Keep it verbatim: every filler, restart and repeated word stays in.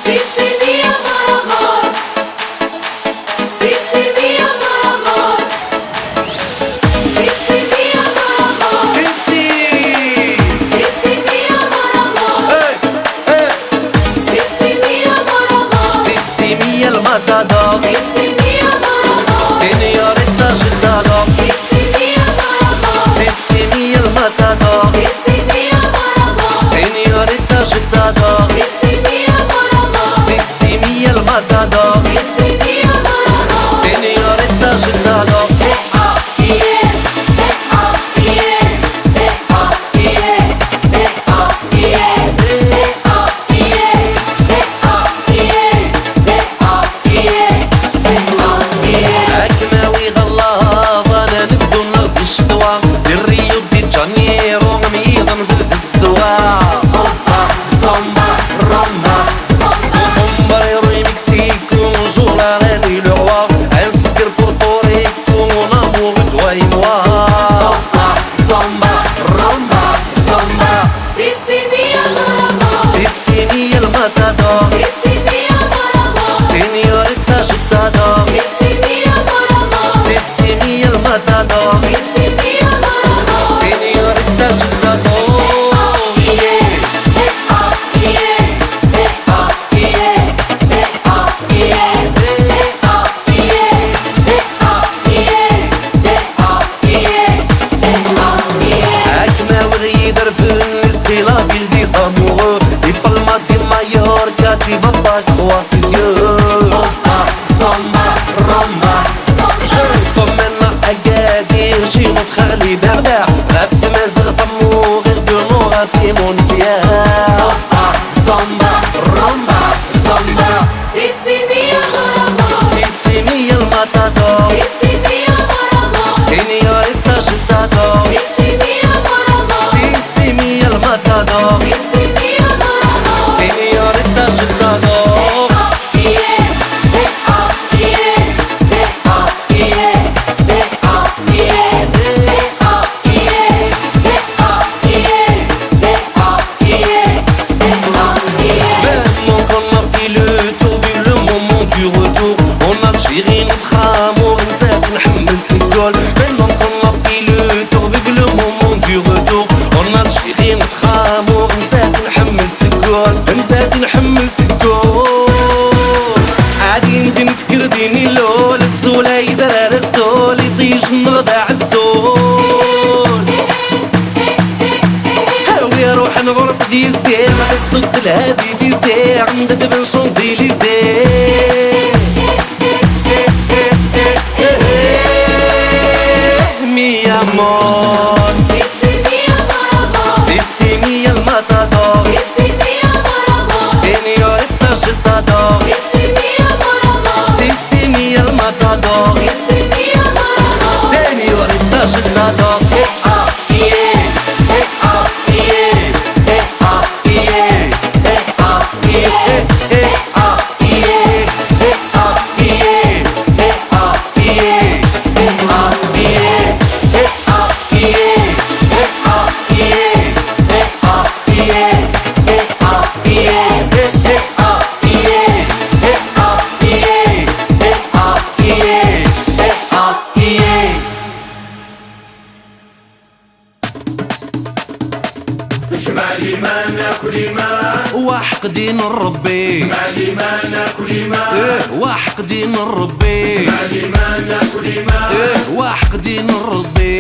Sisimiya amor amor. Sisimiya amor amor. Sisimiya amor amor. Sisi. Sisimiya amor amor. Hey, hey. Sisimiya amor amor. Sisimiya el matador. Sisimiya amor amor. Señorita agitador. Sisimiya amor amor. Sisimiya el matador. Sisimiya amor amor. Señorita agitador. Sisimiya amor amor. Sisimiya el matador. Sisimiya amor amor. Señorita agitador. Ad kem-awiɣ ɣer laḍ, ad nebdu nneɣ di ccetwa, di Rio de Janeiro, am yiḍ amzel d zzedwa. Hoppa, samba, rumba, samba. Sombrero y Mexico, on joue la reine et le roi, un secret pour Porto Rico, mon amour, toi et moi. Hoppa, samba, rumba, samba. Sisimiya amor amor. Sisimiya el matador. Sisimiya amor amor. Señorita agitador. Sisimiya amor amor. Sisimiya el matador. Sisimiya amor amor. Señorita agitador. Ad kem-awiɣ yid-, c'est la ville des amoureux. Di Palma de Mallorca, tu vas pas croire tes yeux. Hoppa, samba, rumba, samba. Je t'emmène à Agadir, chez mon frère les berbères. Ɣef tmaziɣt am uɣiɣ du nord, c'est mon fier. Hoppa, samba, rumba, samba. Sisimiya amor amor. Sisimiya el matador. Sisimiya amor amor. Señorita agitador. Sisimiya amor amor. Sisimiya el matador. Sisimiya amor amor. Señorita agitador. Même quand on a fait le tour, vu le moment du retour, en Algérie, notre amour, نزيد نحمل سكول. Même quand on a fait le tour, vu le moment du retour, en Algérie, notre amour, نزيد نحمل سكول، نزيد نحمل سكول. عادي ندير كرديني لول الزول، يدرى الزول، يطيش النغدة عزول. هاوي روح نغرس ديزي، ما تصد الهادي ديزي، عند دبن شونزيليزي. Mi amor. Sisimiya amor amor. Sisimiya el matador. Sisimiya amor amor. Señorita agitador. Sisimiya amor amor. Sisimiya el matador. Sisimiya amor amor. Señorita agitador. Jmeɛ liman, akk liman. Wa ḥeqdin n Ṛebbi. Jmeɛ liman, akk liman. Eh, wa ḥeqdin n Ṛebbi. Jmeɛ liman, akk liman. Eh, wa ḥeqdin n Ṛebbi.